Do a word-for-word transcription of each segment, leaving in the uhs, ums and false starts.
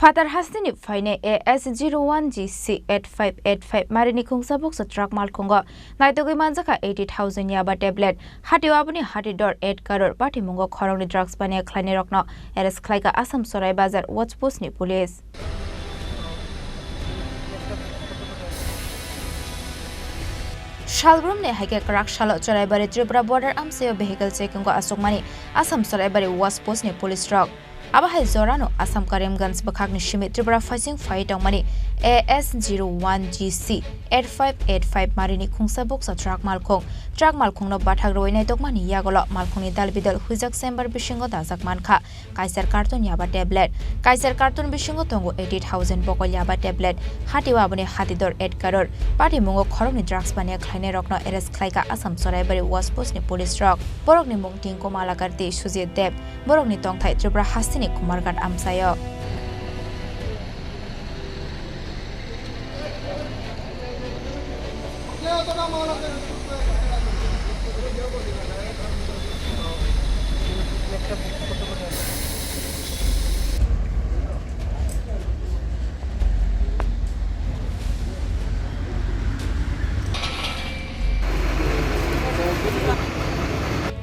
Katar hasteni phainai A S zero one G C eight five eight five marini khungsa buksa truck malkhungo naitugwi manjakha eighty thousand yaba tablet. Hatio aboni hati dor eight crore patimungo khoroknwi drugs paniya khlainairokno arrest khlaikha Assam Sorai Bazar Watch Post ni police. Salbrumni hai khe kwrak salo Choraibari Tripura border amchaio vehicle checking o achukmani Assam Choraibari Watch Post ni police rok. Abo hai jorano Assam Karimganj bwkhakni simi Tripura phaising phai tongmani A S zero one G C eight five eight five marini khungsa buksa truck malkhung. Truck malkhungno bathak rwui naitokmani yagulo malkhungni dalbidal huijak chamber bisingo dajak mankha. Kaiser carton yaba tablet. Kaiser carton bisingo tongo eighty thousand bokol yaba tablet. Hatio aboni hati dor eight crore. Patimungo khoroknwi drugs paniya khlainairokno arrest khlaikha Assam Choraibari Watch Post ni police rok. Borokni mung Tinku Malakarti, Sujit Deb. Borokni tongthai Tripura hasteni Kumarghat amchaio.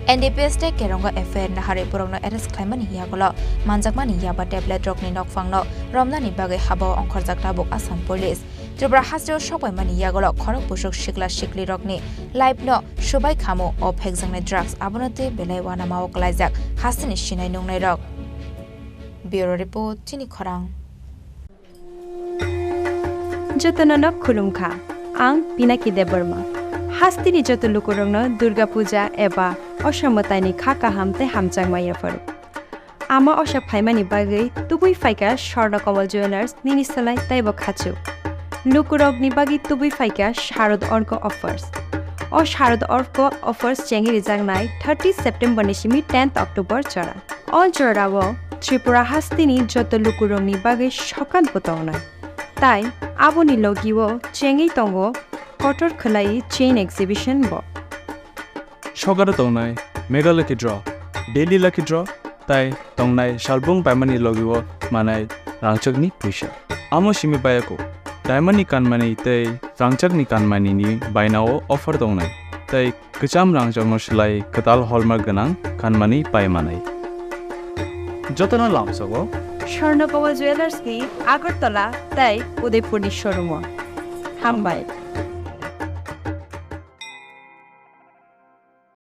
N D P S tei Kerongo F I R naharwi borokno arrest khlaimani yagulo manjakmani yaba tablet rokni nokphangno romnani bagwi habao ongkhorjak tabuk Assam Police. Tripura hasteo sokbaimani yagulo khorok busuk sikla siklirokni life no subai khamu o phekjaknai drugs abono tei belai uanamao kwlaijak hasteni sinai nungnairok. Bureau Report, Chini Khorang. Jotono no khulumkha. Ang Pinaki Debbarma. Hasteni joto lukurokno Durga Puja eba Osa mwtaini kha kaham tei hamjakma yapharo. Ama Osa phaimani bagwi tubui phaikha Swarna Kamal Jewellers nini slai teibo khachu. Lukurokni bagwi tubui phaikha Sharad Orko Offers. O Sharad Orko Offers chengwi rijaknai thirty September ni simi tenth October jora. O jorao Tripura hasteni joto lukurokni bagwi sokat bo tongnai. Tai aboni logio chengwi tongo kotor khwlai chain exhibition bo. Sokaro tongnai Mega Lucky Draw, Daily Lucky Draw tai tongnai salbung paimani logio manai rangchakni puisa. Amo simi bayako, diamond ni kanmani tei rangchakni kanmani ni bainao offer tongnai. Tai kwcham rangchakno swlai kwtal hallmark gwnang kanmani pai manai. Jotono lamsogo Swarna Kamal Jewellers ni Agartala tei Udaipur ni showroom o. Hambai.